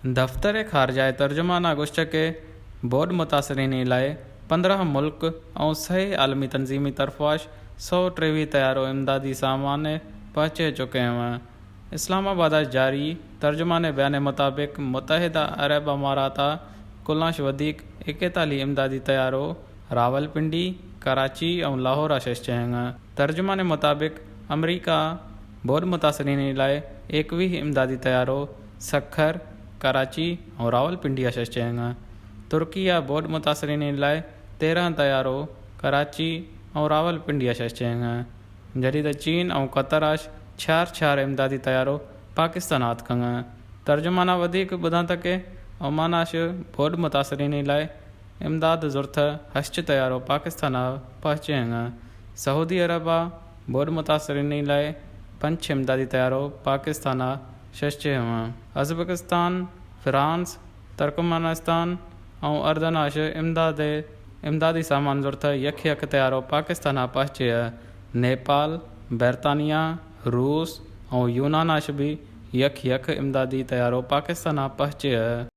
دفتر خارجہ ءِ ترجمان ءَ گوشتگ کہ بوڈ متاثرینی لائے پندرہ ملک اوں سئے عالمی تنظیمی طرفاش سو ٹریوی تیارو امدادی سامان پہچے چکے ہیں۔ اسلام آباد ءَ جاری ترجمان ءِ بیان ءِ مطابق متحدہ عرب امارات ءَ کلاں شہ ودیک اکیتالی امدادی تیارو راولپنڈی، کراچی اوں لاہور ءَ شش چہ ہیں۔ ترجمان ءِ مطابق امریکہ بوڈ متاثرینی لائے ایکویہ امدادی تیارو سکھر، کراچی اوں راولپنڈی ءَ شش چہ ہیں۔ ترکی ءَ بوڈ متاثرینی لائے تیرہ تیارو کراچی اوں راولپنڈی ءَ شش چہ ہیں۔ جدید چین اوں قطر اش چار چار امدادی تیارو پاکستان آتکنگ۔ ترجمان ءَ ودیک بدانتگ کہ عمان اش بوڈ متاثرینی لائے امداد زرتہ ہشت تیارو پاکستان ءَ پہچے ہیں۔ سعودی عرب ءَ بوڈ متاثرینی لائے پنچ امدادی تیارو پاکستان ءَ شش چہ ہیں۔ ازبکستان، فرانس، ترکمانستان اوں اردن اش امداد، امدادی سامان زرتہ یک یک تیارو پاکستان ءَ پہچے۔ نیپال، برطانیہ، روس اوں یونان اش بھی یک یک امدادی تیارو پاکستان ءَ پہچے۔